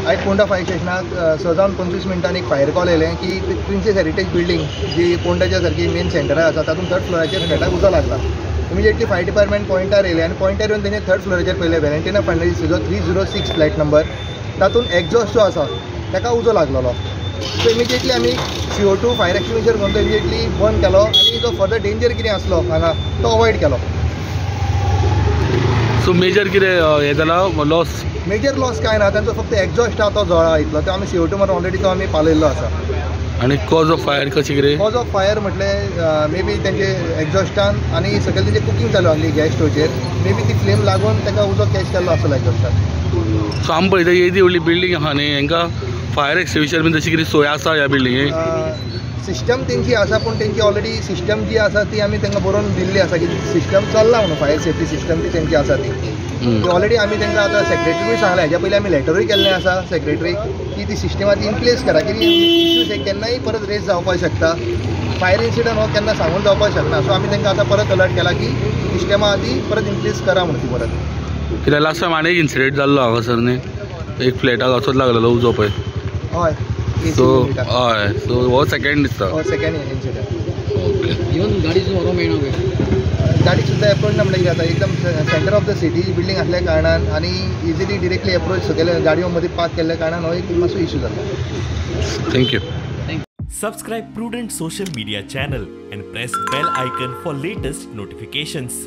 आयज पोंडा फायर स्टेशनाक 6 जावन 25 मिनटांनी एक फायर कॉल येयलें की प्रिन्सेस हेरिटेज बिल्डींग जी पोंडाच्या सारकी मेन सेंटरार आसा तातूंत थर्ड फ्लोराचेर फ्लॅटाक उजो लागला. इमिजिएटली फायर डिपार्टमेंट पॉयंटार येयलें आनी पॉयंटार येवन तेणें थर्ड फ्लोराचेर पळयलें व्हॅलेंटिना फर्नांडीस जो 306 फ्लॅट नंबर तातूंत एक्झॉस्ट जो आसा ताका उजो लागलेलो. सो इमिजिएटली आमी CO2 fire extinguisher घेवन तो इमिजिएटली बंद केलो आनी जो फर्दर डेंजर कितें आसलो हांगा तो अवॉयड केलो. सो मेजर कितें हें जाला लॉस? मेजर लॉस कांय ना, तांचो फक्त एक्झॉस्ट आहा तो जळ्ळा इतलो, तो आमी CO2 मारून ऑलरेडी तो आमी पालयल्लो आसा. आनी कॉज ऑफ फायर कशें कितें? कॉज ऑफ फायर म्हटलें मे बी तेंचे एक्झॉस्टान आनी सकयल तेंचे कुकींग चालू आसली गॅस स्टोवचेर, मे बी ती फ्लेम लागून ताका उजो कॅच केल्लो आसलो एक्झॉस्टान. सो आमी पळयता येदी व्हडली बिल्डींग आहा न्ही, हेंकां फायर एक्सटिंग्विशर बीन तशी कितें सोय आसा ह्या बिल्डिंगेक? सिस्टम तेंची आसा, पूण तेंची ऑलरेडी सिस्टम जी आसा ती आमी तांकां बरोवन दिल्ली आसा की सिस्टम चल्ला म्हणून, फायर सेफ्टी सिस्टम ती तेंची आसा ती ऑलरेडी आमी तांकां आतां सेक्रेटरीकूय सांगलां. हेज्या पयलीं आमी लेटरूय केल्लें आसा सेक्रेटरीक की ती सिस्टम आतां इन प्लेस करा, की इश्यूज हे केन्नाय परत रेज जावपाक शकता. फायर इन्सिडंट हो केन्ना सांगून जावपाक शकना. सो आमी तांकां आतां परत अलर्ट केला की सिस्टमा आदी परत इन प्लेस करा म्हणून ती परत. कित्याक लास्ट टायम आनी एक इन्सिडंट जाल्लो हांगासर न्ही, एक फ्लॅटाक असोच लागलेलो उजो पळय. हय, सो हय, सो हो सेकंड दिसता, हो सेकंड इन्सिडंट. ओके, इवन गाडी सुद्दां व्हरूंक मेळना पळय, गाडी सुद्दां एप्रोच ना म्हणल्यार कितें जाता, एकदम centre of the city building आसल्या कारणान आनी इजिली डिरेक्टली एप्रोच सगळे गाडयो मदीं पार्क केल्ल्या कारणान हो एक मातसो इशू जाता. Thank you. Subscribe Prudent social media channel and press bell icon for latest notifications.